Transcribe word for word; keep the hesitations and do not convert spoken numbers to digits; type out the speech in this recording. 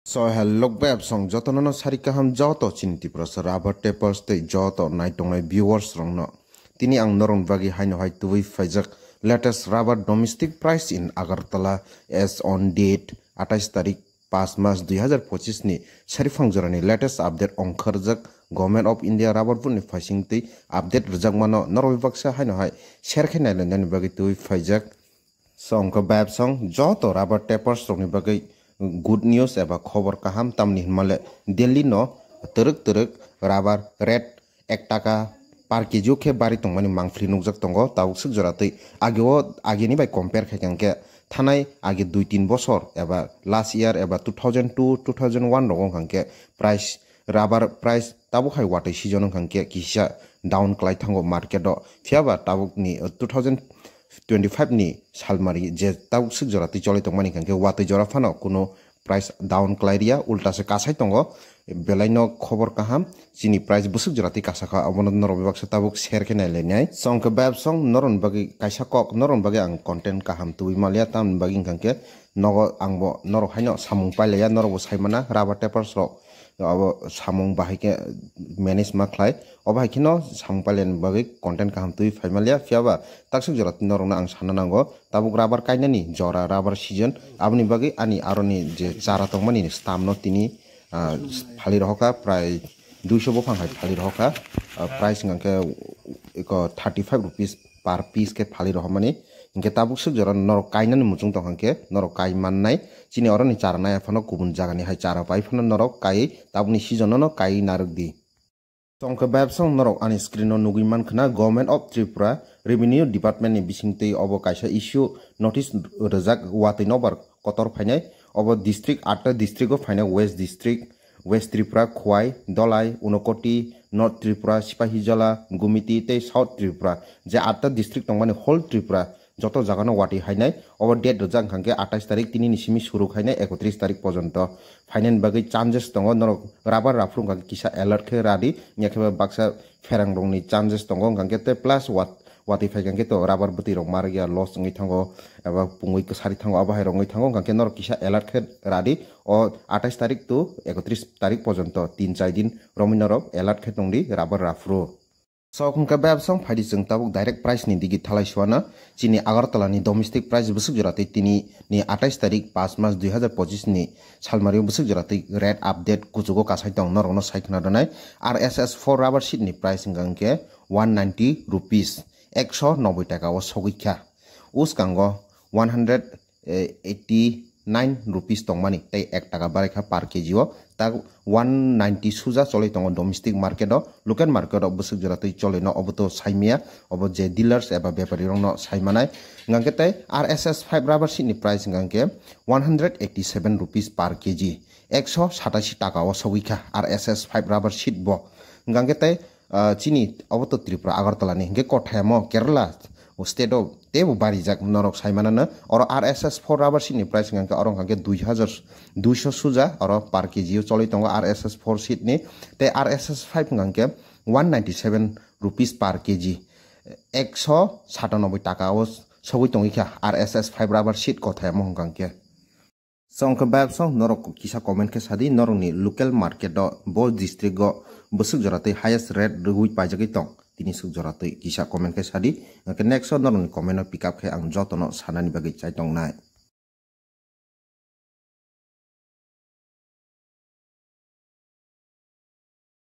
So hello beb song jotono no sari kaham joto chini Tiprasa rubber tapers tei joto naitongnai viewers rokno. Tini ang norokni bagwi haino hai tubui phaijak latest rubber domestic price in Agartala as on date atais tarik pas mas dui hazar pochis ni sarifang jorani latest update ongkharjak Government of India rubber board ni phaising tei update rwjakmano norok baksa haino hai share khe nailainani bagwi tubui phaijak. So, wngkha beb song joto rubber tapers rokni bagwi good news eba khobor kaham, tamni hinmale Delhi no twrwk twrwk rubber rate ek taka per kg o khe bari tongmani mangpili nukjak tongo tabuk swk jora twi. Age o, ageni bai compare khai khe thanai age dui tin bosor eba last year eba two thousand two, two thousand one rogo hwnkhe price, rubber price tabuk hai watwi season wngkha hwnkhe kisa down klai thango market o. Phiyaba tabuk ni, uh, two thousand twenty-five ni salmari je tabuk swk jora twi choli tongmani hwnkhe watwi jora phano kuno price down klai riya, ulta se kasai tongo. Belai no khobor kaham, chini price bwswk jora twi kasa kha, obono norok baksa tabuk share khe nai lainai. So wngkhe beb song norokni bagwi kaisa kok, norokni bagwi ang content kaham tubui maliya, tamni bagwi hwnkhe nogo ang bo norok haino samung pailaiya, norok bo saimana rubber tapers rok abo samung bahai khe manage ma khlai. Obo hai kheno samung pailani bagwi content kaham twi phai maliya, phiyaba takswk jora norokno ang sana nango. Tabuk rubber kainani jora, rubber season, aboni bagwi ani aroni je chara tongmani stamno tini, ah, phali rohokha, prai duiso buphang hai phali rohokha. Ah, price hwnkhe eko thirty five rupees per piece khe phali rohormani. Hinkhe tabuk swk jora norok kainani muchung tongkha khe norok kai mannai. Chini oroni chara nai phano kubun jagani hai chara pai phano norok kai tabukni season no kai narwk di. Tongkhe beb song norok ani screen o nugui mankha na, Government of Tripura Revenue Department ni bisingtwi obo kaisa issue notice rwjak watwi nobar kotor phainai. Obo district, atta district o phainai, West District, West Tripura, Khowai, Dholai, Unakoti, North Tripura, Sipahijala, Gumiti tei South Tripura, je atta district tongmani whole Tripura joto jagano watwi hainai. Obo date rwjak hwnkha khe atais tarik, tini ni simi suru khainai ekotris tarik porjonto. Phainani bagwi chances tongo, norok rubber raphuru hwnkha khe kisa alert khe radi, wngya khe baksa pherang rokni chances tongo, hwnkha khe tei plus wat-, watwi phai khe to rubber bwtwi rok ma rwkya, loss wngwi thango, eba pungwi kwsari thango, abo hai rok wngwi thango, hwnkha khe norok kisa alert khe radi. O atais tarik to ekotris tarik porjonto tin char din romwi norok alert khe tongdi rubber raphuru. Sok hwnkhe bebsong phaidi chwng tabuk direct price ni digi thalai suana. Chini Agartala ni domestic price bwswk jora twi tini ni atais tarik pas mas dui hazar pochis ni salmari bwswk jora twi rate update kuchugo kasai tong norokno sai khna rwnai. R S S four rubber sheet ni price hwnkha hwnkhe one ninety rupees, ekso noboi taka o sogwi kha. Uskango one hundred eighty nine rupees tongmani tei ek taka barai kha per kg o. Tak one ninety suja choloi tongo domestic market o, local market o bwswk jora twi choloi no obo to saimaya, obo je dealers eba bepari rok no saimanai. Hwnkha khe tei R S S five rubber sheet ni price hwnkha khe one hundred eighty seven rupees per kg, ekso satashi taka o sogwi kha R S S five rubber sheet bo. Hwnkha khe tei Ah, chini obo to Tripura Agartala ni, hwnkhe kothayamo Kerala o state o teibo barijak norok saimanano. Oro R S S four rubber sheet ni price hwnkha khe oro hwnkha khe dui hazar duiso suja oro per kg o choloi tongo R S S four sheet ni, tei R S S five hwnkha khe one ninety seven rupees per kg, ekso satanoboi taka o sogwi tongwi kha R S S five rubber sheet kothayamo hwnkha khe. Chwng khe bayapsong norok kisa comment khe sadi, norokni local market o bo district o bwswk jora twi highest rate rwgwi paijagwi tong, tini swk jora twi kisa comment khe sadi. Hwnkhe next o norokni comment o pick up khe ang jotono sanani bagwi chai tongnai.